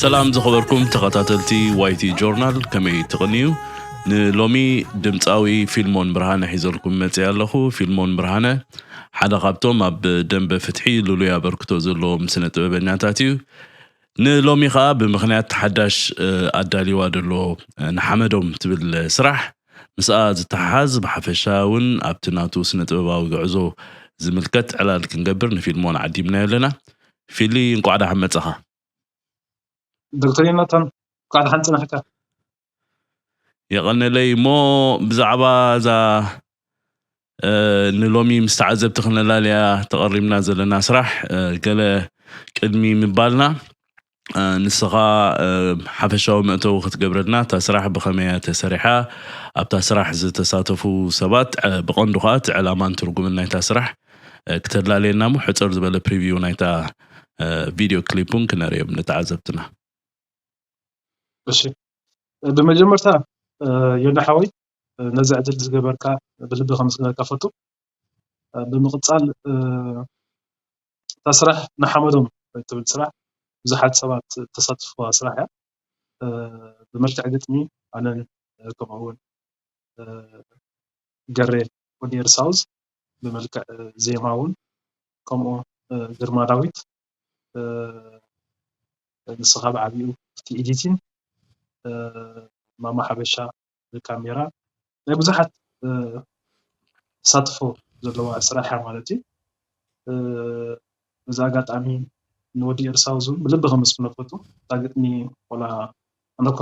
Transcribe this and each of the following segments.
ሰላም ዝኸበርኩም ተኸታተልቲ ዋይቲ ጆርናል፣ ከመይ ትቕንዩ? ንሎሚ ድምፃዊ ፊልሞን ብርሃነ ሒዘልኩም መፅእ ኣለኹ። ፊልሞን ብርሃነ ሓደ ካብቶም ኣብ ደንበ ፍትሒ ልሉይ ኣበርክቶ ዘለዎም ስነ ጥበበኛታት እዩ። ንሎሚ ኸዓ ብምኽንያት ሓዳሽ ኣዳሊዋ ደሎ ንሓመዶም ትብል ስራሕ ምስኣ ዝተሓሓዝ ብሓፈሻ እውን ኣብቲ ናቱ ስነ ጥበባዊ ጉዕዞ ዝምልከት ዕላል ክንገብር ንፊልሞን ዓዲምናዮ ኣለና። ፊሊ፣ እንቋዕ ደሓን መጻኻ። ዶክተር ዮናታን፣ እንቋዕ ደሓን ጽናሕካ። የቐነለይ። እሞ ብዛዕባ እዛ ንሎሚ ምስ ተዓዘብቲ ክነላልያ ተቐሪብና ዘለና ስራሕ ገለ ቅድሚ ምባልና፣ ንስኻ ሓፈሻዊ መእተዊ ክትገብረልና፣ እታ ስራሕ ብኸመይ እያ ተሰሪሓ፣ ኣብታ ስራሕ ዝተሳተፉ ሰባት፣ ብቐንዱ ከዓ እቲ ዕላማን ትርጉምን ናይታ ስራሕ ክተላልየና እሞ፣ ሕፅር ዝበለ ፕሪቪው ናይታ ቪድዮ ክሊፕ እውን ክነርእዮም ንተዓዘብትና። እሺ፣ ብመጀመርታ ዮና ሓወይ፣ ነዚ ዕድል ዝገበርካ ብልቢ ከምስግነካ ፈቱ። ብምቕፃል፣ እታ ስራሕ ንሓመዶም እትብል ስራሕ ብዙሓት ሰባት ተሳትፍዋ ስራሕ እያ። ብመልክዕ ግጥሚ ኣነን ከምኡ እውን ገሬ ወዲ ኤርሳውዝ፣ ብመልክዕ ዜማ እውን ከምኡ ግርማ ዳዊት፣ ንስኻ ብዓቢኡ እቲ ኤዲቲን፣ ማማ ሓበሻ ካሜራ፣ ናይ ብዙሓት ተሳትፎ ዘለዋ ስራሕ እያ ማለት እዩ። በዚ ኣጋጣሚ ንወዲ ኤርሳውዝ እውን ብልቢ ከመስግኖ ፈቱ። እታ ግጥሚ፣ ዋላ ኣነ እኳ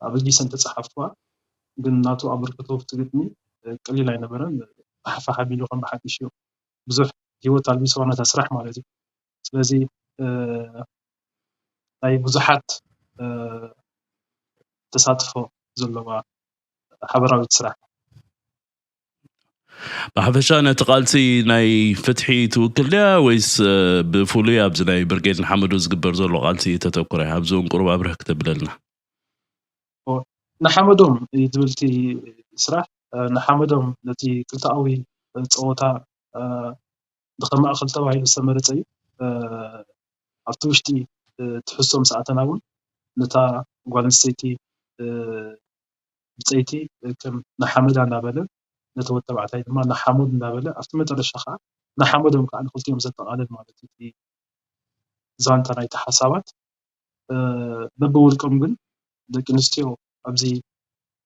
ኣበጊሰ እንተፀሓፍኩዋ፣ ግን ናቱ ኣበርክቶ ኣብቲ ግጥሚ ቀሊል ኣይነበረን። ፋሕፋሕ ኣቢሉ ከም ብሓቂ ሽዑ ብዙሕ ሂወት ኣልቢስዋ ነታ ስራሕ ማለት እዩ። ስለዚ ናይ ብዙሓት ተሳትፎ ዘለዋ ሓበራዊት ስራሕ። ብሓፈሻ ነቲ ቃልሲ ናይ ፍትሒ ትውክል ድያ ወይስ ብፍሉይ ኣብዚ ናይ ብርጌድ ንሓመዱ ዝግበር ዘሎ ቃልሲ ተተኩረ? ኣብዚ እውን ቁሩብ ኣብርህ ክተብለልና። ንሓመዶም እዩ ዝብል እቲ ስራሕ። ንሓመዶም ነቲ ክልተኣዊ ፀወታ ብከም ማእኸል ተባሂሉ ዝተመረፀ እዩ። ኣብቲ ውሽጢ ትሕዝቶ ምስ ኣተና እውን ነታ ጓል ኣንስተይቲ ብፀይቲ ከም ንሓመዳ እናበለ፣ ነቲ ወዲ ተባዕታይ ድማ ንሓሞድ እናበለ፣ ኣብቲ መጨረሻ ከዓ ንሓመዶም ከዓ ንክልቲኦም ዘጠቓልል ማለት እዩ እቲ ዛንታ ናይቲ ሓሳባት። በብውልቆም ግን ደቂ ኣንስትዮ ኣብዚ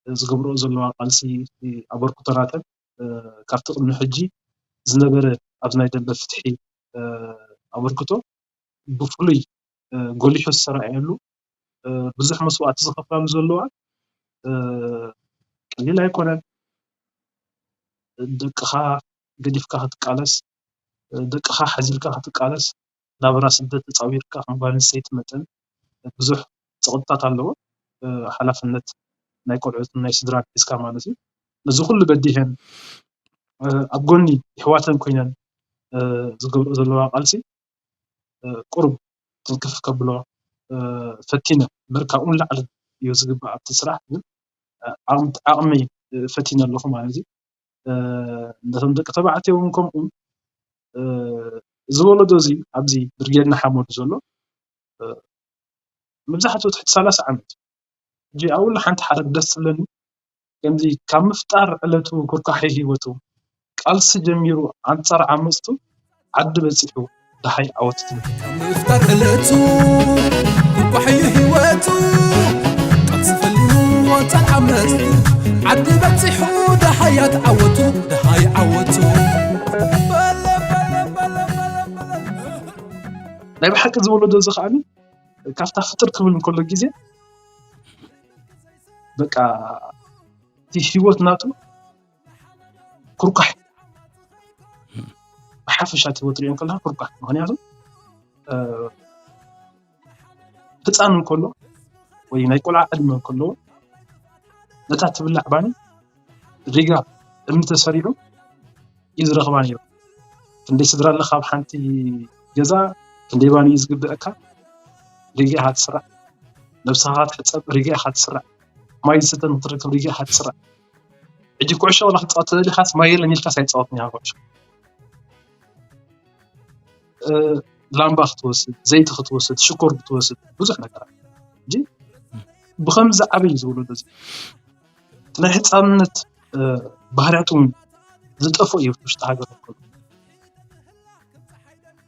ዝገብርኦ ዘለዋ ቃልሲ፣ ኣበርክቶ ናተን ካብቲ ቅድሚ ሕጂ ዝነበረ ኣብዚ ናይ ደንበ ፍትሒ ኣበርክቶ ብፍሉይ ጎሊሑ ዝተራእየሉ፣ ብዙሕ መስዋእቲ ዝኸፍላሉ ዘለዋ ቀሊል ኣይኮነን። ደቅኻ ገዲፍካ ክትቃለስ፣ ደቅኻ ሓዚልካ ክትቃለስ፣ ናብራ ስደት ተፃዊርካ ከም ጓል ኣንስተይቲ መጠን ብዙሕ ፀቕጥታት ኣለዎ። ሓላፍነት ናይ ቆልዑትን ናይ ስድራን ሒዝካ ማለት እዩ። ነዚ ኩሉ በዲሀን ኣብ ጎኒ ኣሕዋተን ኮይነን ዝገብርኦ ዘለዋ ቃልሲ ቁሩብ ትንክፍ ከብሎ ፈቲነ እምበር ካብኡ ንላዕሊ እዩ ዝግባእ ኣብቲ ስራሕ። ግን ዓቕሚ ፈቲነ ኣለኹ ማለት እዩ። ነቶም ደቂ ተባዕትዮ እውን ከምኡ። እዚ ወለዶ እዚ ኣብዚ ብርጌድ ንሓመዱ ዘሎ መብዛሕትኡ ትሕቲ ሰላሳ ዓመት እዩ። ሕጂ ኣብኡ ሓንቲ ሓረግ ደስ ትብለኒ፣ ከምዚ ካብ ምፍጣር ዕለቱ ኩርኳሒ ህይወቱ ቃልሲ ጀሚሩ ኣንጻር ዓመጽቱ ዓዲ በጺሑ ደሃይ ዓወት ትብል። ካብ ምፍጣር ዕለቱ ኩርኳሒ ህይወቱ ቃልሲ ፈሊሙ ኣንጻር ዓመጽቱ ዓዲ በጺሑ ደሃያት ዓወቱ ደሃይ ዓወቱ። ናይ ብሓቂ እዚ ወለዶ እዚ ከዓኒ ካብታ ፍጥር ክብል እንከሎ ግዜ በቃ እቲ ህይወት ናቱ ኩርኳሕ፣ ብሓፈሻ እቲ ህይወት ሪኦ እንከለካ ኩርኳሕ። ምክንያቱ ህፃን እንከሎ ወይ ናይ ቆልዓ ዕድመ እንከሎ ነታ ትብላዕ ባኒ ሪጋ እምኒ ተሰሪዑ እዩ ዝረኽባ ነይሩ። ክንደይ ስድራ ኣለካ ኣብ ሓንቲ ገዛ፣ ክንደይ ባኒ እዩ ዝግበአካ፣ ሪጋ ኢኻ ትስራዕ። ነብስኻ ክትሕፀብ ሪጋ ኢኻ ትስራዕ። ማይ ዝስተ ንክትረክብ ሪጋ ኢኻ ትስራዕ። ሕጂ ኩዕሾ ዋላ ክትፃወት ተደሊኻስ ማይ የለን ኢልካስ ኣይትፃወትን ኢኻ ኩዕሾ። ላምባ ክትወስድ፣ ዘይቲ ክትወስድ፣ ሽኮር ክትወስድ፣ ብዙሕ ነገራት። እንጂ ብኸምዚ ዓበይ እዩ ዝወለዶ እዚ ናይ ህፃንነት ባህርያት እውን ዝጠፍኡ እዩ ውሽጢ ሃገር ከሎ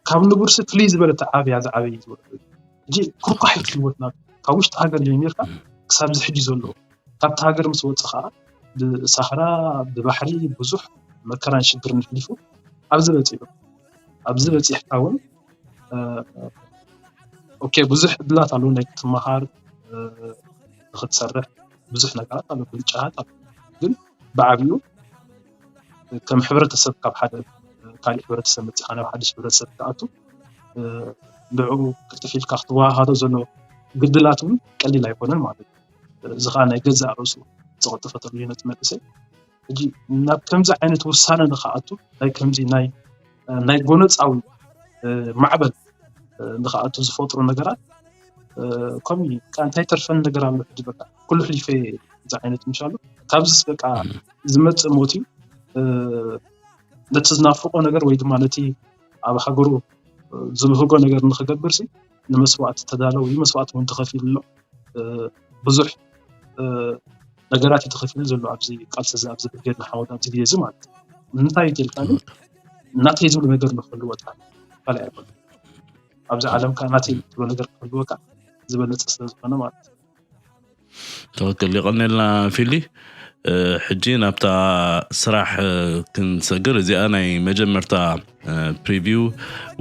ካብ ንቡርሲ ፍልይ ዝበለ ተዓብያ ዝዓበይ እዩ ዝወለዶ እዚ ኩርኳሕ እዩ ህይወትና ካብ ውሽጢ ሃገር ጀሚርካ ክሳብ ዝሕጂ ዘሎ ካብቲ ሃገር ምስ ወፅእ ከዓ ብሳህራ ብባሕሪ ብዙሕ መከራን ሽግርን ኣሕሊፉ ኣብዚ በፂሑ ኣብዚ በፂሕካ እውን ኦኬ ብዙሕ ዕድላት ኣለዉ ናይ ክትመሃር ንክትሰርሕ ብዙሕ ነገራት ኣሎ ብልጫታት ኣሎ ግን ብዓብዩ ከም ሕብረተሰብ ካብ ሓደ ካሊእ ሕብረተሰብ መፅኻ ናብ ሓድሽ ሕብረተሰብ ትኣቱ ንዕኡ ቅልጥፍ ኢልካ ክትወሃሃዶ ዘሎ ግድላት እውን ቀሊል ኣይኮነን ማለት እዩ እዚ ከዓ ናይ ገዛእ ርእሱ ዝቐጥፈ ተሪዮ ነቲ መንእሰይ ሕጂ ናብ ከምዚ ዓይነት ውሳነ ንክኣቱ ናይ ከምዚ ናይ ናይ ጎነፃዊ ማዕበል ንክኣቱ ዝፈጥሩ ነገራት ከምኡ እንታይ ተርፈን ነገር ኣሎ ሕጂ በቃ ኩሉ ሕሊፈ እዚ ዓይነት ምሻሉ ካብዚ በቃ ዝመፅእ ሞት እዩ ነቲ ዝናፍቆ ነገር ወይ ድማ ነቲ ኣብ ሃገሩ ዝብህጎ ነገር ንክገብር ሲ ንመስዋእቲ ተዳለው እዩ መስዋእቲ እውን ተኸፊሉ ኣሎ ብዙሕ ነገራት እዩ ተኸፊሉ ዘሎ ኣብዚ ቃልሲ እዚ ኣብዚ ብርጌድ ንሓወት ኣብዚ ግዜ እዚ ማለት እዩ ንምንታይ እዩ ተልካኒ እናተይ ዝብሉ ነገር ንክህልወካ ካልእ ኣይኮነ ኣብዚ ዓለም ከዓ ናተይ ትብሎ ነገር ክህልወካ ዝበለፀ ስለ ዝኾነ ማለት እዩ ትኽክል ይቐነልና ፊሊ ሕጂ ናብታ ስራሕ ክንሰግር እዚኣ ናይ መጀመርታ ፕሪቪው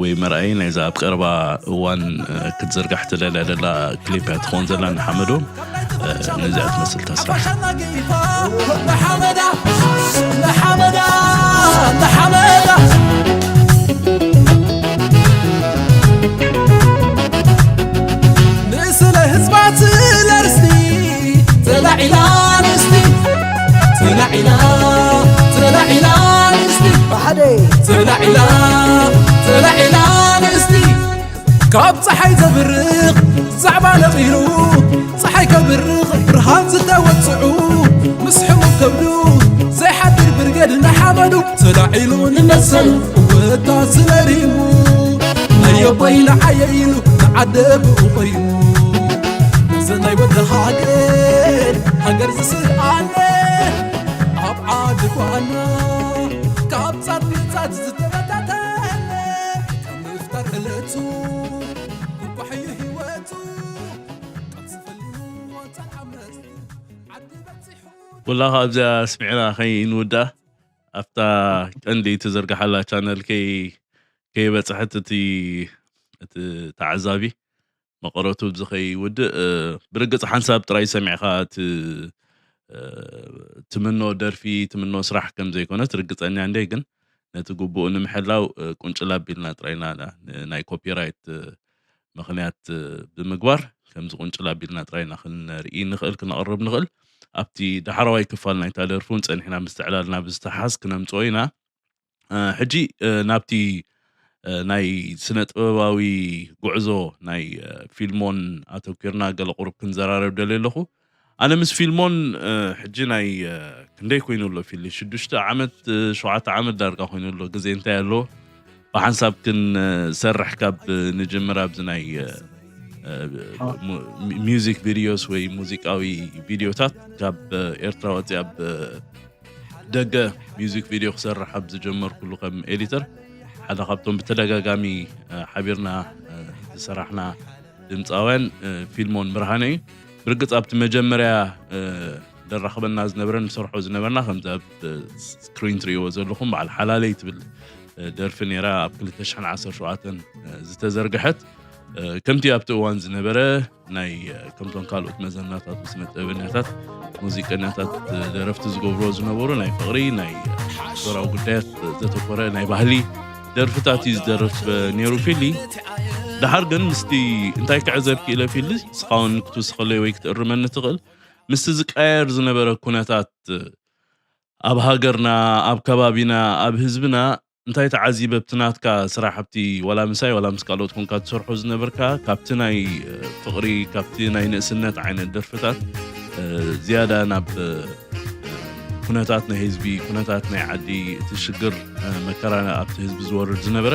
ወይ መርኣይ ናይዛ ኣብ ቀረባ እዋን ክትዝርጋሕ ትደልያ ደላ ክሊፕ እያ ትኸውን ዘላ ንሓመዶ ነዚኣ ትመስል እታ ስራሕ ንስለ ህዝባ ትለርስቲ ተላዒላ ንስቲ ተላዒላ ተላዒላ ንስቲ ብሓደ ተላዒላ ተላዒላ ንስቲ ካብ ፀሓይ ዘብርቕ ዛዕባ ነቒሉ ፀሓይ ከብርቕ ብርሃን ዝተወፅዑ ምስ ሕሙም ከብዱ ዘይሓድር ብርገድ ንሓመዱ ተላዒሉ ንመሰሉ ወታ ስለሪሙ ኣዮቦይ ንዓየ ኢሉ ንዓደ ብኡ ኮይኑ እዚ ናይ ወዲ ሃገር ሃገር ዝስኣነ ኣብ ዓዲ ጓና ካብ ጻት ንጻት ዝተበታተነ ካብ ምፍጣር ዕለቱ ክቋሕዩ ህይወቱ ቃልሲ ፈሊሙ ኣንጻር ዓመጽቲ ዓዲ በጺሑ ወላ ካብዚኣ ስሚዕና ከይንውዳእ ኣብታ ቀንዲ ትዝርግሓላ ቻነል ከይ ከይበፅሐት እቲ እቲ ተዓዛቢ መቐረቱ ብዚ ከይውድእ ብርግፅ ሓንሳብ ጥራይ ሰሚዕካ እቲ ትምኖ ደርፊ ትምኖ ስራሕ ከም ዘይኮነት ርግፀኛ እንደ ግን ነቲ ግቡኡ ንምሕላው ቁንጭል ኣቢልና ጥራይና ናይ ኮፒራይት ምኽንያት ብምግባር ከምዚ ቁንጭል ኣቢልና ጥራይና ክንርኢ ንኽእል ክነቕርብ ንኽእል ኣብቲ ዳሕረዋይ ክፋል ናይታ ደርፊ እውን ፀኒሕና ምስትዕላልና ብዝተሓዝ ክነምፅኦ ኢና ሕጂ ናብቲ ናይ ስነ ጥበባዊ ጉዕዞ ናይ ፊልሞን ኣተኪርና ገለ ቁሩብ ክንዘራረብ ደልየ ኣለኹ ኣነ ምስ ፊልሞን ሕጂ ናይ ክንደይ ኮይኑ ኣሎ ፊሊ ሽዱሽተ ዓመት ሸውዓተ ዓመት ዳርጋ ኮይኑ ኣሎ ግዜ እንታይ ኣሎ ብሓንሳብ ክንሰርሕ ካብ ንጅምር ኣብዚ ናይ ሚዚክ ቪድዮስ ወይ ሙዚቃዊ ቪድዮታት ካብ ኤርትራ ወፂ ኣብ ደገ ሚዚክ ቪድዮ ክሰርሕ ኣብ ዝጀመርኩሉ ከም ኤዲተር ሓደ ካብቶም ብተደጋጋሚ ሓቢርና ዝሰራሕና ድምፃውያን ፊልሞን ብርሃነ እዩ ብርግፅ ኣብቲ መጀመርያ ደራኽበና ዝነበረ ንሰርሖ ዝነበርና ከምዚ ኣብ ስክሪን ትርእይዎ ዘለኹም በዓል ሓላለይ ትብል ደርፊ ነራ ኣብ ክልተ ሽሕን ዓሰርተ ሸውዓተን ዝተዘርግሐት ከምቲ ኣብቲ እዋን ዝነበረ ናይ ከምቶም ካልኦት መዘናታት ስነ ጥበበኛታት ሙዚቀኛታት ደረፍቲ ዝገብርዎ ዝነበሩ ናይ ፍቕሪ ናይ ማሕበራዊ ጉዳያት ዘተኮረ ናይ ባህሊ ደርፍታት እዩ ዝደርፍ ነይሩ ፊሊ ድሓር ግን ምስቲ እንታይ ክዕዘብ ክኢለ ፊሊ ስኻውን ክትውስኸለይ ወይ ክትእርመኒ ትኽእል ምስቲ ዝቃየር ዝነበረ ኩነታት ኣብ ሃገርና ኣብ ከባቢና ኣብ ህዝብና እንታይ ተዓዚበ ኣብቲ ናትካ ስራሕ ኣብቲ ዋላ ምሳይ ዋላ ምስ ካልኦት ኮንካ ትሰርሖ ዝነበርካ ካብቲ ናይ ፍቕሪ ካብቲ ናይ ንእስነት ዓይነት ደርፍታት ዝያዳ ናብ ኩነታት ናይ ህዝቢ ኩነታት ናይ ዓዲ እቲ ሽግር መከራ ኣብቲ ህዝቢ ዝወርድ ዝነበረ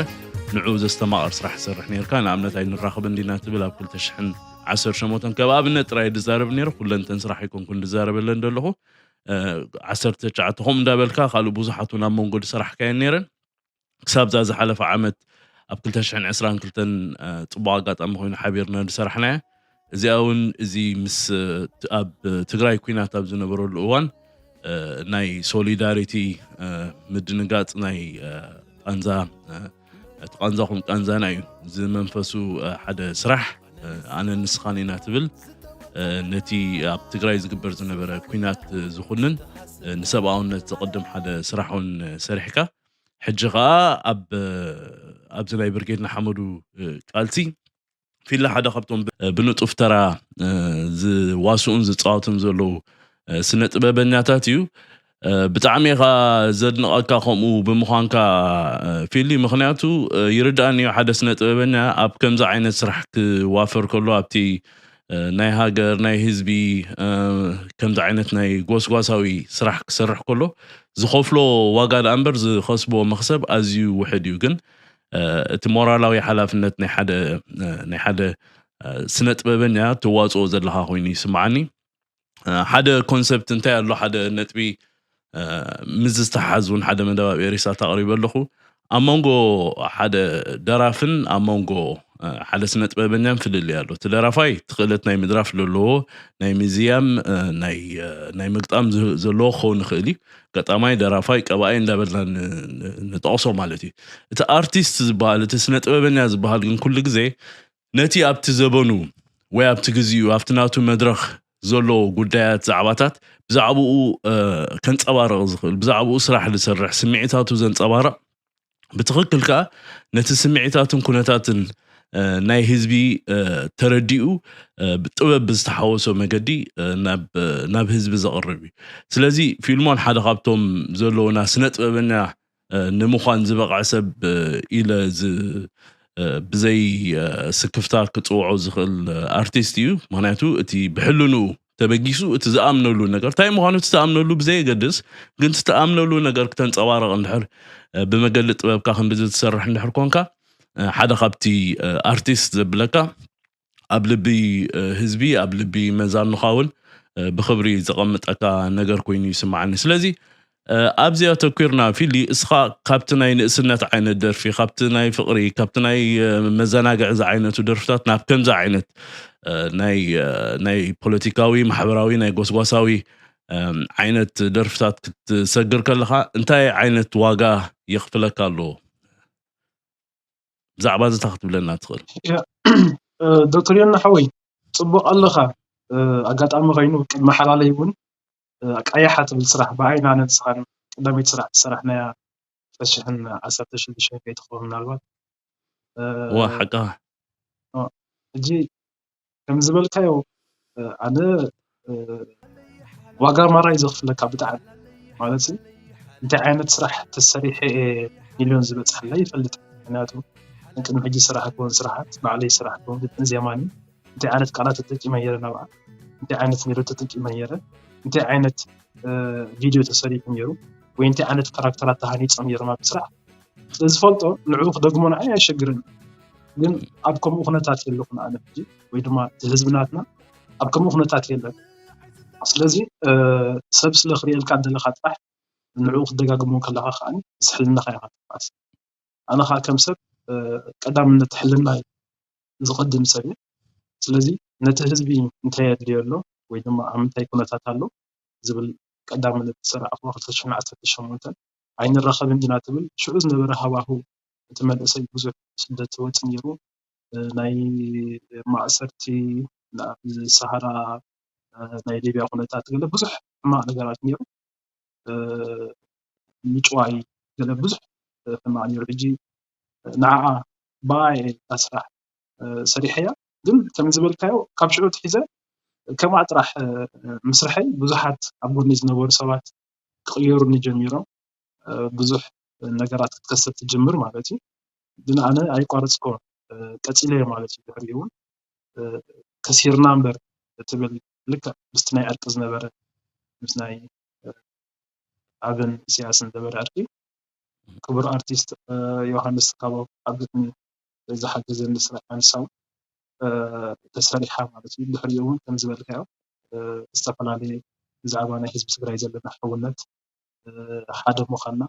ንዑ ዘስተማቕር ስራሕ ትሰርሕ ነርካ ንኣብነት ኣይንራኸብ እንዲና ትብል ኣብ ክልተ ሽሕን ዓሰርተ ሸሞንተ፣ ካብ ኣብነት ጥራይ ዝዛረብ ነይረ፣ ኩለንተን ስራሕ ኣይኮንኩን ዝዛረበለን ዘለኹ። እ፣ ዓሰርተ ትሽዓተ ከምኡ እንዳበልካ ካልእ ብዙሓት እውን ኣብ መንጎ ዝሰራሕካየን ነይረን። ክሳብ እዛ ዝሓለፈ ዓመት ኣብ ክልተ ሽሕን ዕስራን ክልተን፣ እ፣ ጽቡቕ ኣጋጣሚ ኮይኑ ሓቢርና ዝሰራሕናያ። እዚኣ እውን እዚ ምስ፣ እ፣ ት-፣ ኣብ ትግራይ ኲናት ኣብ ዝነበረሉ እዋን፣ እ፣ ናይ ሶሊዳሪቲ፣ እ፣ ምድንጋጽ ናይ፣ እ፣ ቃንዛ፣ እ፣ እቲ ቃንዛኹም ቃንዛና እዩ። እዚ መንፈሱ፣ እ፣ ሓደ ስራሕ፣ እ፣ ኣነ ንስኻን ኢና ትብል፣ እ፣ ነቲ ኣብ ትግራይ ዝግበር ዝነበረ ኲናት፣ እ፣ ዝኹንን፣ እ፣ ንሰብኣውነት ዘቐድም ሓደ ስራሕ እውን፣ እ፣ ሰሪሕካ። ሕጂ ኸኣ ኣብ፣ እ፣ ኣብዚ ናይ ብርጌድ ንሓመዱ፣ እ፣ ቃልሲ ፊሊ ሓደ ካብቶም ብ-፣ ብንጡፍ ተራ፣ እ፣ ዝዋስኡን ዝጻወቱን ዘለዉ፣ እ፣ ስነ ጥበበኛታት እዩ። እ፣ ብጣዕሚ እየ ኸኣ ዘድንቐካ ከምኡ ብምዃንካ፣ እ፣ ፊሊ፣ ምኽንያቱ፣ እ፣ ይርድኣኒ እዩ ሓደ ስነ ጥበበኛ ኣብ ከምዚ ዓይነት ስራሕ ክዋፈር ከሎ ኣብቲ፣ እ፣ ናይ ሃገር፣ ናይ ህዝቢ፣ እ፣ ከምዚ ዓይነት ናይ ጎስጓሳዊ ስራሕ ክሰርሕ ከሎ ዝኸፍሎ ዋጋ ደኣ እምበር ዝኸስቦ መኽሰብ ኣዝዩ ውሕድ እዩ። ግን፣ እ፣ እቲ ሞራላዊ ሓላፍነት ናይ ሓደ፣ እ፣ ናይ ሓደ፣ እ፣ ስነ ጥበበኛ ትዋጽኦ ዘለኻ ኮይኑ ይስምዓኒ። እ፣ ሓደ ኮንሰፕት እንታይ ኣሎ፣ ሓደ ነጥቢ፣ እ፣ ምስ ዝተሓዝ እውን ሓደ መደብ ኣብ ኤሪሳት ኣቕሪበ ኣለኹ። ኣብ መንጎ ሓደ ደራፍን ኣብ መንጎ፣ እ፣ ሓደ ስነ ጥበበኛን ፍልልይ ኣሎ። እቲ ደራፋይ እቲ ክእለት ናይ ምድራፍ ዘለዎ፣ ናይ ምዝያም፣ እ፣ ናይ፣ እ፣ ናይ ምግጣም ዝ-፣ ዘለዎ ክኸውን ይኽእል እዩ። ገጣማይ፣ ደራፋይ፣ ቀባኣይ እንዳበልና ን-፣ ን-፣ ንጠቕሶ ማለት እዩ። እቲ ኣርቲስት ዝበሃል፣ እቲ ስነ ጥበበኛ ዝበሃል ግን ኩሉ ግዜ ነቲ ኣብቲ ዘበኑ ወይ ኣብቲ ግዜኡ ኣብቲ ናቱ መድረኽ ዘሎ ጉዳያት፣ ዛዕባታት ብዛዕባኡ፣ እ፣ ከንጸባርቕ ዝኽእል፣ ብዛዕባኡ ስራሕ ዝሰርሕ፣ ስምዒታቱ ዘንጸባርቕ፣ ብትኽክል ከኣ ነቲ ስምዒታትን ኩነታትን፣ እ፣ ናይ ህዝቢ፣ እ፣ ተረዲኡ፣ እ፣ ብጥበብ ብዝተሓወሶ መገዲ፣ እ፣ ናብ፣ እ፣ ናብ ህዝቢ ዘቕርብ እዩ። ስለዚ ፊልሞን ሓደ ካብቶም ዘለዉና ስነ ጥበበኛ፣ እ፣ ንምዃን ዝበቕዐ ሰብ፣ እ፣ ኢለ ዝ-፣ እ፣ ብዘይ፣ እ፣ ስክፍታ ክጽውዖ ዝኽእል፣ እ፣ ኣርቲስት እዩ። ምኽንያቱ እቲ ብሕልንኡ ተበጊሱ እቲ ዝኣምነሉ ነገር እንታይ ምዃኑ እቲ ዝኣምነሉ ብዘየገድስ፣ ግን እቲ ትኣምነሉ ነገር ክተንጸባርቕ እንድሕር፣ እ፣ ብመገዲ ጥበብካ ክንዲ ዝትሰርሕ እንድሕር ኮንካ፣ እ፣ ሓደ ካብቲ፣ እ፣ ኣርቲስት ዘብለካ ኣብ ልቢ፣ እ፣ ህዝቢ፣ ኣብ ልቢ መዛኑኻ እውን፣ እ፣ ብኽብሪ ዘቐምጠካ ነገር ኮይኑ ይስምዓኒ። ስለዚ፣ እ፣ ኣብዚ ኣተኲርና ፊሊ፣ እስኻ ካብቲ ናይ ንእስነት ዓይነት ደርፊ፣ ካብቲ ናይ ፍቕሪ፣ ካብቲ ናይ፣ እ፣ መዘናግዒ ዝዓይነቱ ደርፍታት ናብ ከምዚ ዓይነት፣ እ፣ ናይ፣ እ፣ ናይ ፖለቲካዊ፣ ማሕበራዊ፣ ናይ ጎስጓሳዊ፣ እም፣ ዓይነት ደርፍታት ክትሰግር ከለኻ እንታይ ዓይነት ዋጋ የኽፍለካ ኣለዎ? ብዛዕባ እዚ እንታይ ክትብለና ትኽእል? ያ፣ እ፣ ዶክተር ዮና ሓወይ፣ ጽቡቕ ኣለኻ። እ፣ ኣጋጣሚ ኮይኑ ቅድሚ ሓላለይ እውን፣ እ፣ ቀያሓ ትብል ስራሕ ብኣይና ንስኻን ቀዳመይቲ ስራሕ ዝሰራሕናያ ክልተ ሽሕን ዓሰርተ ሽዱሽተን ከይትኸውን ምናልባት። እ፣ ዋ፣ ሓቃ። እ፣ ሕጂ ከም ዝበልካዮ፣ እ፣ ኣነ፣ እ፣ ዋጋ ማራ እዩ ዘኽፍለካ ብጣዕሚ። ማለት፣ እንታይ ዓይነት ስራሕ ተሰሪሐ እየ ሚልዮን ዝበፅሐላ ይፈልጥ። ምክንያቱ ቅድሚ ሕጂ ዝሰራሕክዎን ስራሓት፣ ባዕለይ ዝሰራሕክዎም ግጥምን ዜማን እዩ። እንታይ ዓይነት ቃላት ተጠቂመ ነይረ ናብኣ፣ እንታይ ዓይነት ሜሎዲ ተጠቂመ ነይረ፣ እንታይ ዓይነት፣ እ፣ ቪድዮ ተሰሪሑ ነይሩ፣ ወይ እንታይ ዓይነት ካራክተራት ተሃኒፆም ነይሮም ኣብ ስራሕ፣ ስለ ዝፈልጦ ንዕኡ ክደግሞ ንዓይ ኣየሸግርን። ግን ኣብ ከምኡ ኩነታት የለኹን ኣነ ሕጂ፣ ወይ ድማ እቲ ህዝቢ ናትና ኣብ ከምኡ ኩነታት የለን። ስለዚ፣ እ፣ ሰብ ስለ ክርእየልካ እንደለኻ ጥራሕ ንዕኡ ክትደጋግሞ ከለኻ ከኣ ምስ ሕልናኻ ኢኻ ትበኣስ። ኣነ ከኣ ከም ሰብ፣ እ፣ ቀዳምነት ሕልና እዩ ዝቐድም ሰብ እየ። ስለዚ ነቲ ህዝቢ እንታይ የድልዮ ኣሎ ወይ ድማ ኣብ ምንታይ ኩነታት ኣሎ ዝብል ቀዳምነት ዝሰራዕኽዎ ክልተ ሽሕን ዓሰርተ ሸሞንተን ኣይንራኸብን ኢና ትብል። ሽዑ ዝነበረ ሃዋህው እቲ መንእሰይ ብዙሕ ስደት ወፂ ነይሩ። እ፣ ናይ ማእሰርቲ፣ ናብ ሰሃራ፣ እ፣ ናይ ሊብያ ኩነታት ገለ ብዙሕ ሕማቕ ነገራት ነይሩ። እ፣ ምጭዋይ ገለ ብዙሕ፣ እ፣ ሕማቕ ነይሩ። ሕጂ ንዓኣ ብኣየ እታ ስራሕ፣ እ፣ ሰሪሐያ። ግን ከም ዝበልካዮ ካብ ሽዑ ትሒዘ ከምኣ ጥራሕ፣ እ፣ ምስርሐይ ብዙሓት ኣብ ጎኒ ዝነበሩ ሰባት ክቕየሩኒ ጀሚሮም። እ፣ ብዙሕ ነገራት ክትከሰት ትጅምር ማለት እዩ። ግን ኣነ ኣይቋረፅኮን፣ እ፣ ቀፂለዮ ማለት እዩ። ድሕሪኡ እውን፣ እ፣ ከሲርና እምበር እትብል ልክዕ ምስቲ ናይ ዕርቂ ዝነበረ፣ ምስ ናይ፣ እ፣ ኣብን ኢሳያስን ዝነበረ ዕርቂ፣ ክቡር ኣርቲስት፣ እ፣ ዮሃንስ ካቦ ኣብ ግጥሚ ዝሓገዘኒ ስራሕ ኣንሳው። ተሰሪሓ ማለት እዩ። ድሕሪኡ እውን ከም ዝበልካዮ ዝተፈላለየ ብዛዕባ ናይ ህዝቢ ትግራይ ዘለና ሕውነት ሓደ ምዃንና፣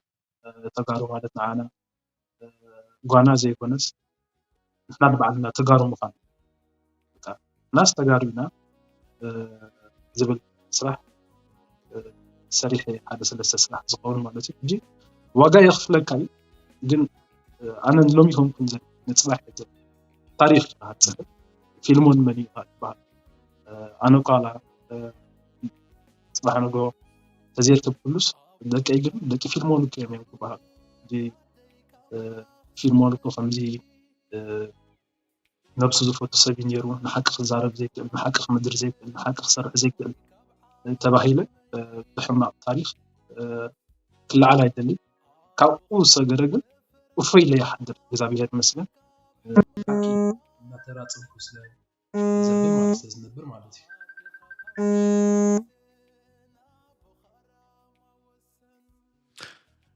ተጋሩ ማለት ንዓና ጓና ዘይኮነስ ንሕና ንባዕልና ተጋሩ ምዃን፣ ንሕናስ ተጋሩ ኢና ዝብል ስራሕ ሰሪሐ ሓደ ሰለስተ ስራሕ ዝኸውን ማለት እዩ። ሕጂ ዋጋ የኽፍለካ እዩ፣ ግን ኣነ ሎሚ ከምኩም ዘ ንፅባሕ ዘ ታሪኽ ክጽሕፍ ፊልሞን መን እዩ ዝበሃል? ኣነ ኳላ ጽባሕ ንግሆ ተዘየርክብ ኩሉስ ደቀይ ግን ደቂ ፊልሞን እኮ እዮም ክበሃል። ሕጂ ፊልሞን እኮ ከምዚ ነብሱ ዝፈቱ ሰብ እዩ ነይሩ፣ ንሓቂ ክዛረብ ዘይክእል፣ ንሓቂ ክምድር ዘይክእል፣ ንሓቂ ክሰርሕ ዘይክእል ተባሂለ ብሕማቕ ታሪኽ ክለዓል ኣይደልን። ካብኡ ዝሰገረ ግን እፎይ ኢለ ይሓድር እግዚኣብሔር ይመስገን። እናተራጸምኩ ስለ ዘብል ማለት ስለ ዝነብር ማለት እዩ።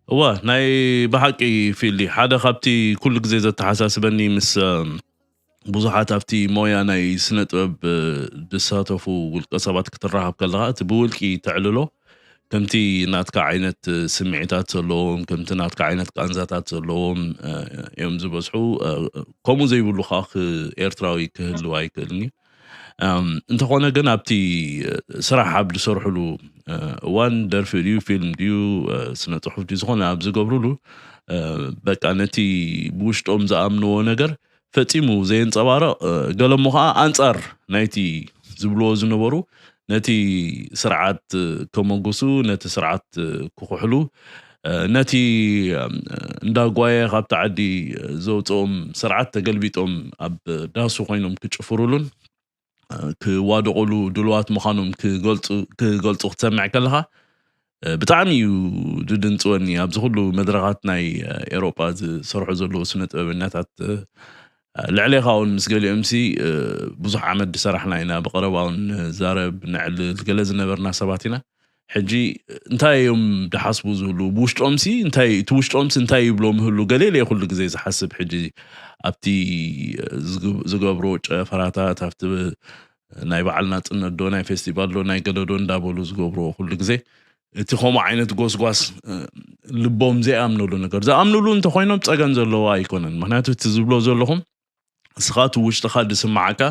እወ ናይ ብሓቂ ፊሊ ሓደ ካብቲ ኩሉ ግዜ ዘተሓሳስበኒ ምስ ብዙሓት ኣብቲ ሞያ ናይ ስነ ጥበብ ዝሳተፉ ውልቀ ሰባት ክትራኸብ ከለኻ እቲ ብውልቂ ተዕልሎ ከምቲ ናትካ ዓይነት ስምዒታት ዘለዎም ከምቲ ናትካ ዓይነት ቃንዛታት ዘለዎም እዮም ዝበዝሑ። ከምኡ ዘይብሉ ከዓ ኤርትራዊ ክህልው ኣይክእልን እዩ። እንተኾነ ግን ኣብቲ ስራሕ ኣብ ዝሰርሕሉ እዋን ደርፊ ድዩ ፊልም ድዩ ስነ ፅሑፍ ድዩ ዝኾነ ኣብ ዝገብርሉ በቃ ነቲ ብውሽጦም ዝኣምንዎ ነገር ፈጺሙ ዘየንጸባርቕ፣ ገለሞ ኸኣ ኣንጻር ናይቲ ዝብልዎ ዝነበሩ ነቲ ስርዓት ከመጉሱ፣ ነቲ ስርዓት ክኹሕሉ፣ ነቲ እንዳጓየ ካብቲ ዓዲ ዘውጽኦም ስርዓት ተገልቢጦም ኣብ ዳሱ ኮይኖም ክጭፍሩሉን ክዋደቑሉ ድሉዋት ምዃኖም ክገልጹ ክትሰምዕ ከለኻ ብጣዕሚ እዩ ድድንፅወኒ ኣብዚ ኩሉ መድረኻት ናይ ኤሮጳ ዝሰርሑ ዘለዉ ስነ ጥበበኛታት ልዕሌኻ እውን ምስ ገሊኦም ሲ ብዙሕ ዓመት ዝሰራሕና ኢና ብቀረባ እውን ንዛረብ ንዕልል ገለ ዝነበርና ሰባት ኢና ሕጂ እንታይ እዮም ድሓስቡ ዝህሉ ብውሽጦም ሲ እንታይ እቲ ውሽጦም ሲ እንታይ ይብሎ ምህሉ ገሌለ ኩሉ ግዜ ዝሓስብ ሕጂ ኣብቲ ዝገብሮ ጨፈራታት ኣብቲ ናይ በዓል ናጽነት ዶ ናይ ፌስቲቫል ዶ ናይ ገለ ዶ እንዳበሉ ዝገብርዎ ኩሉ ግዜ እቲ ከምኡ ዓይነት ጎስጓስ ልቦም ዘይኣምንሉ ነገር ዝኣምንሉ እንተኮይኖም ጸገም ዘለዎ ኣይኮነን ምክንያቱ እቲ ዝብሎ ዘለኹም እስኻ እቲ ውሽጥኻ ዝስምዓካ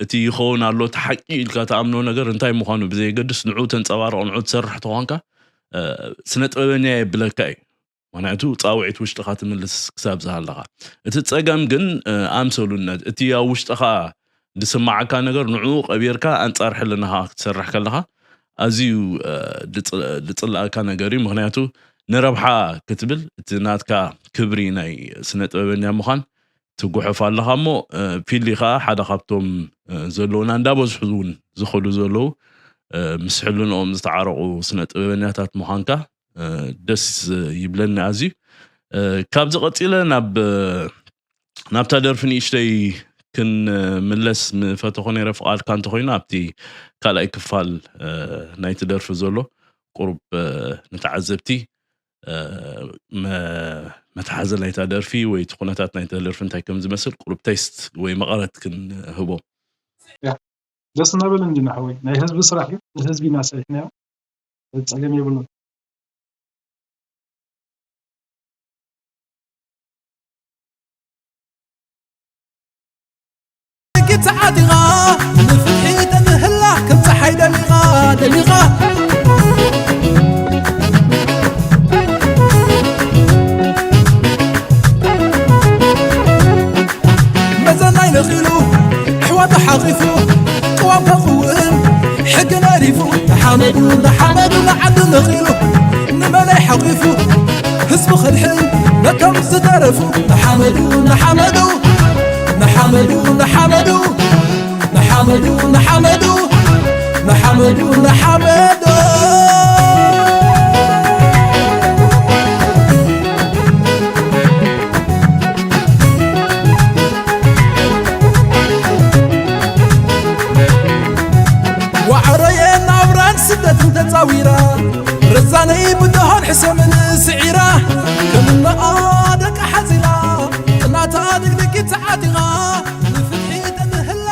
እቲ ይኸውን ኣሎ እቲ ሓቂ ኢልካ ትኣምኖ ነገር እንታይ ምዃኑ ብዘየገድስ ንዑ ተንጸባርቕ ንዑ ትሰርሕ ተኾንካ ስነ ጥበበኛ የብለካ እዩ ምኽንያቱ ፃውዒት ውሽጥኻ ትምልስ ክሳብ ዝሃለኻ እቲ ፀገም ግን ኣምሰሉነት እቲ ኣብ ውሽጥኻ ዝስማዓካ ነገር ንዕኡ ቀቢርካ ኣንፃር ሕልናኻ ክትሰርሕ ከለኻ ኣዝዩ ዝፅላእካ ነገር እዩ ምክንያቱ ንረብሓ ክትብል እቲ ናትካ ክብሪ ናይ ስነ ጥበበኛ ምዃን ትጉሕፍ ኣለኻ እሞ ፊሊ ከዓ ሓደ ካብቶም ዘለውና እንዳበዝሑ እውን ዝኸዱ ዘለዉ ምስ ሕልንኦም ዝተዓረቑ ስነ ጥበበኛታት ምዃንካ ደስ ይብለኒ ኣዝዩ ካብዚ ቀፂለ ናብ ናብታ ደርፊ ንእሽተይ ክንምለስ ምፈተኹ ነይረ ፍቓድካ እንተኮይኑ ኣብቲ ካልኣይ ክፋል ናይቲ ደርፊ ዘሎ ቁሩብ ንተዓዘብቲ መትሓዚ ናይታ ደርፊ ወይ እቲ ኩነታት ናይታ ደርፊ እንታይ ከም ዝመስል ቁሩብ ቴስት ወይ መቐረት ክንህቦም ደስ እናበለኒ ኢና ሓወይ ናይ ህዝቢ ስራሕ እዩ ንህዝቢ ኢና ሰሪሕናዮ ጸገም የብሉን ግትዓት ኢኻ ንፍትሒ ተምህላ ከም ፀሓይ ደሚቓ ደሚቓ መዘናይ ነኺሉ ኣሕዋቱ ሓቒፉ ቅዋም ከኽውን ሕጊ ነሪፉ ንሓመዱ ንሓመዱ ንዓዱ ነኺሉ ንመለይ ሓቒፉ ህዝቡ ኸድሕን ነቶም ዝተረፉ ንሓመዱ ንሓመዱ ንሓመዱ ንሓመዱ ንሓመዱ ንሓመዱ ንሓመዱ ንሓመዱ ዋዕሮየ ናብራን ስደትን ተፃዊራ ረዛነይ ብድሆን ሕሰምን ስዒራ ከምነኣ ደቂ ሓዚራ እናታ ድግድጊት ተዓጢቓ ንፍትሒ ተምህላ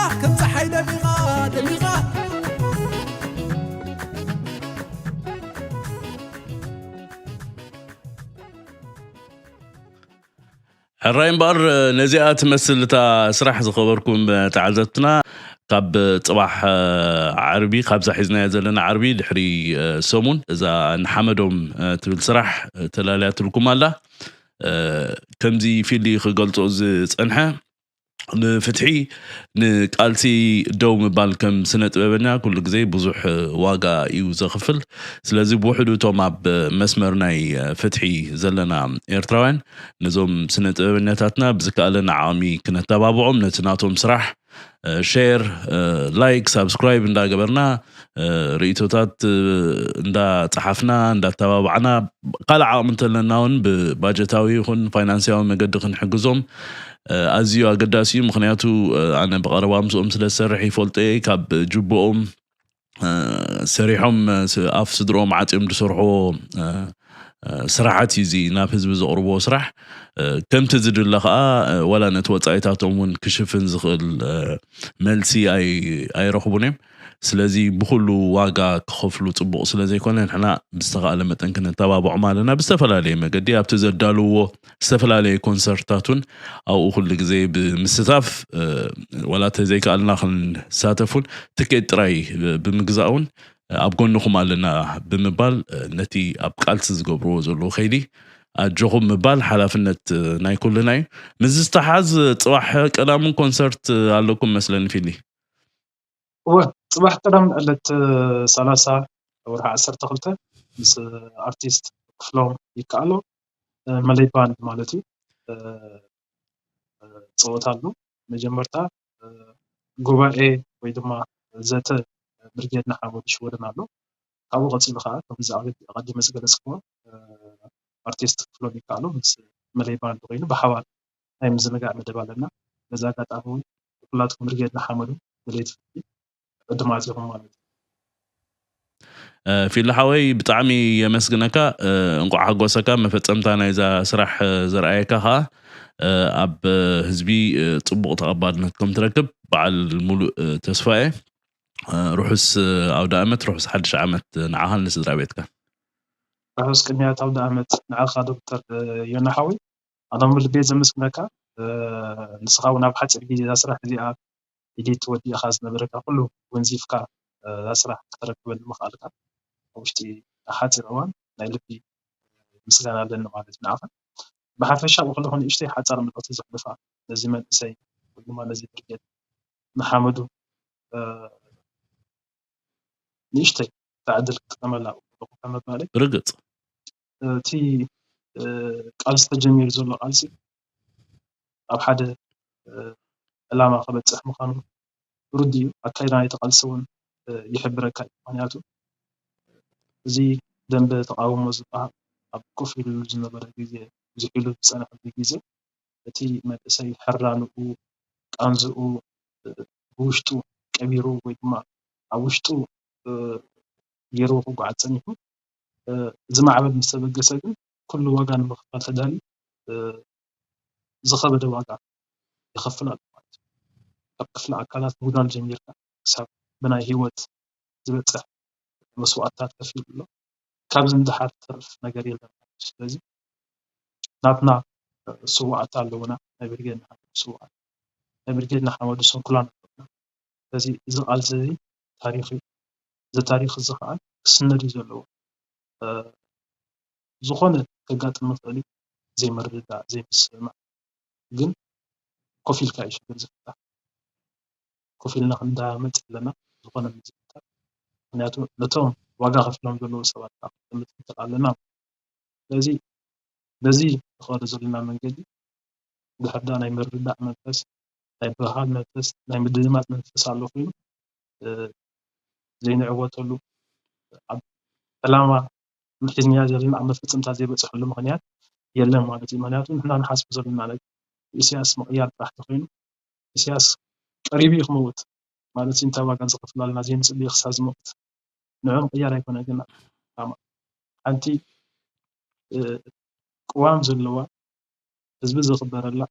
ሕራይ እምበኣር፣ ነዚኣ ትመስል እታ ስራሕ። ዝኸበርኩም ተዓዘብትና፣ ካብ ጽባሕ ዓርቢ፣ ካብዛ ሒዝናያ ዘለና ዓርቢ ድሕሪ ሰሙን፣ እዛ ንሓመዶም ትብል ስራሕ ተላልያትልኩም ኣላ። ከምዚ ፊሊ ክገልጾ ዝጸንሐ፣ ንፍትሒ፣ ንቃልሲ ደው ምባል ከም ስነ ጥበበኛ ኩሉ ግዜ ብዙሕ ዋጋ እዩ ዘኽፍል። ስለዚ ብውሕዱ እቶም ኣብ መስመር ናይ ፍትሒ ዘለና ኤርትራውያን፣ ነዞም ስነ ጥበበኛታትና ብዝከኣለና ዓቕሚ ክነተባብዖም፣ ነቲ ናቶም ስራሕ ሼር፣ ላይክ፣ ሳብስክራይብ እንዳገበርና፣ ርእይቶታት እንዳጻሓፍና፣ እንዳተባባዕና፣ ካልእ ዓቕሚ እንተለና እውን ብባጀታዊ ይኹን ፋይናንስያዊ መገዲ ክንሕግዞም ኣዝዩ ኣገዳሲ እዩ። ምኽንያቱ ኣነ ብቐረባ ምስኦም ስለ ዝሰርሕ ይፈልጦ እየ። ካብ ጅቦኦም ሰሪሖም ኣፍ ስድርኦም ዓጽዮም ዝሰርሕዎ ስራሓት እዩ እዚ ናብ ህዝቢ ዘቕርብዎ ስራሕ። ከምቲ ዝድለ ከዓ ዋላ ነቲ ወፃኢታቶም እውን ክሽፍን ዝኽእል መልሲ ኣይረኽቡን እዮም። ስለዚ ብኩሉ ዋጋ ክኸፍሉ ፅቡቕ ስለ ዘይኮነ፣ ንሕና ብዝተኻእለ መጠን ክነተባብዖም ኣለና። ብዝተፈላለየ መገዲ ኣብቲ ዘዳልውዎ ዝተፈላለየ ኮንሰርታት እውን ኣብኡ ኩሉ ግዜ ብምስታፍ፣ ዋላ ተዘይከኣልና ክንሳተፍ እውን፣ ትኬት ጥራይ ብምግዛእ እውን ኣብ ጎንኹም ኣለና ብምባል፣ ነቲ ኣብ ቃልሲ ዝገብርዎ ዘለዉ ከይዲ ኣጆኹም ምባል ሓላፍነት ናይ ኩልና እዩ። ምስ ዝተሓዝ፣ ጽባሕ ቀዳምን ኮንሰርት ኣለኩም መስለኒ፣ ፊሊ። እወ፣ ጽባሕ ቀዳም ዕለት ሰላሳ ወርሒ ዓሰርተ ክልተ ምስ ኣርቲስት ክፍሎም ይከኣሎ፣ መለይ ባንድ ማለት እዩ፣ ጸወታ ኣሎ። መጀመርታ ጉባኤ ወይ ድማ ዘተ ብርጌድ ንሓመዱ ሽወደን ኣሎ። ካብኡ ቀጺሉ ከዓ ከምዚ ኣቐዲመ ዝገለጽክዎ ኣርቲስት ክፍሎም ይከኣሎ ምስ መለይ ባንድ ኮይኑ ብሓባር ናይ ምዝንጋዕ መደብ ኣለና። በዚ ኣጋጣሚ እውን ኩላትኩም ብርጌድ ንሓመዱ ደለይቲ ፍትሒ ዕዱማት ኢኹም ማለት እዩ። ፊሊ ሓወይ፣ ብጣዕሚ የመስግነካ። እንቋዕ ሓጎሰካ። መፈጸምታ ናይዛ ስራሕ ዘርኣየካ ከዓ ኣብ ህዝቢ ጽቡቕ ተቐባልነት ከም ትረክብ በዓል ሙሉእ ተስፋ እየ። ርሑስ ኣውደ ኣመት፣ ርሑስ ሓድሽ ዓመት ንዓኻን ንስድራ ቤትካን። ርሑስ ቅንያት ኣውደ ኣመት ንዓኻ ዶክተር ዮና ሓወይ። ኣነ እውን ብልቢ እየ ዘመስግነካ። ንስኻ እውን ኣብ ሓፂር ግዜ እዛ ስራሕ እዚኣ ኢዲት ወዲእኻ ዝነበረካ ኩሉ ወንዚፍካ እዛ ስራሕ ክተረክበኒ ምኽኣልካ ኣብ ውሽጢ ሓፂር እዋን ናይ ልቢ ምስጋና ኣለኒ ማለት እዩ ንዓኻ። ብሓፈሻ ብክልኹ ንእሽተይ ሓፃር መልእኽቲ ዘሕልፋ ነዚ መንእሰይ ወይ ድማ ነዚ ብርጌድ ንሓመዱ ንእሽተይ እታ ዕድል ክጥቀመላ ኣለኹ ካብ ምባለይ ርግጽ እቲ ቃልሲ ተጀሚሩ ዘሎ ቃልሲ ኣብ ሓደ ዕላማ ክበፅሕ ምዃኑ ርዱእ እዩ። ኣካይዳ ናይቲ ቃልሲ እውን ይሕብረካ እዩ። ምክንያቱ እዚ ደንበ ተቃውሞ ዝበሃል ኣብ ኮፍ ኢሉ ዝነበረ ግዜ ብዙሕ ኢሉ ዝፀንሐሉ ግዜ እቲ መንእሰይ ሕራንኡ ቃንዝኡ ብውሽጡ ቀቢሩ ወይ ድማ ኣብ ውሽጡ ገይርዎ ክጓዓዝ ፀኒሑ እዚ ማዕበል ምስ ተበገሰ ግን ኩሉ ዋጋ ንምኽፋል ተዳልዩ ዝኸበደ ዋጋ ይኸፍል ኣሎ ማለት እዩ። ካብ ክፍሊ ኣካላት ምጉዳል ጀሚርካ ክሳብ ብናይ ህይወት ዝበፅሕ መስዋእትታት ከፊሉ ኣሎ። ካብዚ ንደሓር ተርፍ ነገር የለን ማለት እዩ። ስለዚ ናትና ስውኣት ኣለውና፣ ናይ ብርጌድ ንሓመዱ ስውኣት፣ ናይ ብርጌድ ንሓመዱ ስንኩላን ኣለውና። ስለዚ እዚ ቃልሲ እዚ ታሪኽ እዩ። እዚ ታሪኽ እዚ ከዓ ክስነድ እዩ ዘለዎ። ዝኾነ ከጋጥም ይኽእል እዩ፣ ዘይምርድዳእ፣ ዘይምስምማዕ፣ ግን ኮፍ ኢልካ እዩ ሽግር ዝፍታሕ። ኮፍ ኢልና ክንዳመፅ ኣለና ዝኾነ ምስ ዝፍታሕ። ምክንያቱ ነቶም ዋጋ ከፊሎም ዘለዉ ሰባት ከዓ ክንጥምት ክንክእል ኣለና። ስለዚ በዚ ንኸዶ ዘለና መንገዲ ድሕር ዳኣ ናይ ምርድዳእ መንፈስ፣ ናይ ብርሃን መንፈስ፣ ናይ ምድምማፅ መንፈስ ኣሎ ኮይኑ ዘይንዕወተሉ ኣብ ዕላማ ሒዝናያ ዘለና ኣብ መፈፀምታ ዘይበፅሐሉ ምክንያት የለን ማለት እዩ። ምክንያቱ ንሕና ንሓስቦ ዘለና ነገር ኢሳያስ ምቕያር ጥራሕ ተኮይኑ ኢሳያስ ቀሪቡ እዩ ክመውት ማለት እዩ። እንታይ ዋጋ ዝኸፍል ኣለና ዘይንፅሊ ክሳብ ዝመውት ንዑ ምቕያር ኣይኮነ ግን ሓንቲ ቅዋም ዘለዋ ህዝቢ ዘኽበረላ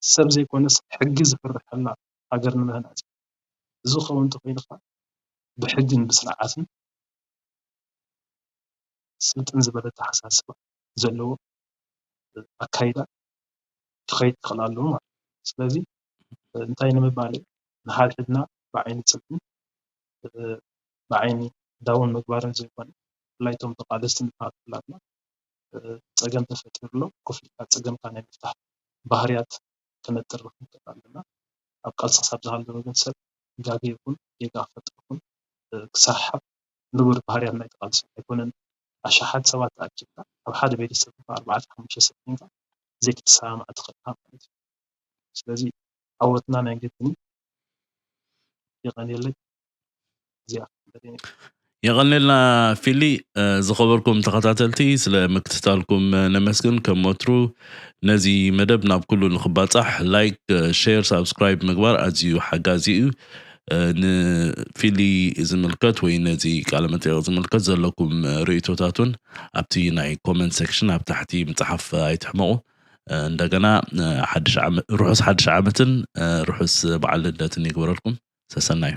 ሰብ ዘይኮነስ ሕጊ ዝፍርሐላ ሃገር ንምህናፅ እዩ። እዚ ክኸውን እንተኮይኑ ከዓ ብሕግን ብስርዓትን ስልጥን ዝበለ ኣተሓሳስባ ዘለዎ ኣካይዳ ክኸይድ ክኽእል ኣለዎ ማለት እዩ። ስለዚ እንታይ ንምባል እዩ? ንሓድሕድና ብዓይኒ ጽልኢ ብዓይኒ ዳውን ምግባርን ዘይኮነ፣ ብፍላይ እቶም ተቓለስቲ ንብሃሉ ኣካላትና ጸገም ተፈጢሩ ኣሎ፣ ኮፍ ኢልካ ጸገምካ ናይ ምፍታሕ ባህርያት ከነጥርፍ ንኽእል ኣለና። ኣብ ቃልሲ ክሳብ ዝሃለወ ግን ሰብ ጋገ ይኹን ጌጋ ክፈጥር ይኹን ክሳሓብ ንቡር ባህርያት ናይ ተቓልሲ ኣይኮነን። ኣሽሓት ሰባት ተኣኪብካ ኣብ ሓደ ቤተሰብ እኳ ኣርባዕተ ሓሙሽተ ሰብ ኮይንካ ዘይክትሰማማዕ ትኽእል ኢኻ ማለት እዩ። ስለዚ ዓወትና ናይ ግድን እዩ። የቐንየለይ። እዚኣ የቐንየልና ፊሊ። ዝኸበርኩም ተኸታተልቲ ስለ ምክትታልኩም ነመስግን። ከም ወትሩ ነዚ መደብ ናብ ኩሉ ንኽባፃሕ ላይክ፣ ሼር፣ ሳብስክራይብ ምግባር ኣዝዩ ሓጋዚ እዩ። ንፊሊ ዝምልከት ወይ ነዚ ቃለ መጠየቕ ዝምልከት ዘለኩም ርእይቶታቱን ኣብቲ ናይ ኮመንት ሴክሽን ኣብ ታሕቲ ምፅሓፍ ኣይትሕመቑ። እንደገና ርሑስ ሓድሽ ዓመትን ርሑስ በዓል ልደትን ይግበረልኩም። ሰሰናዩ።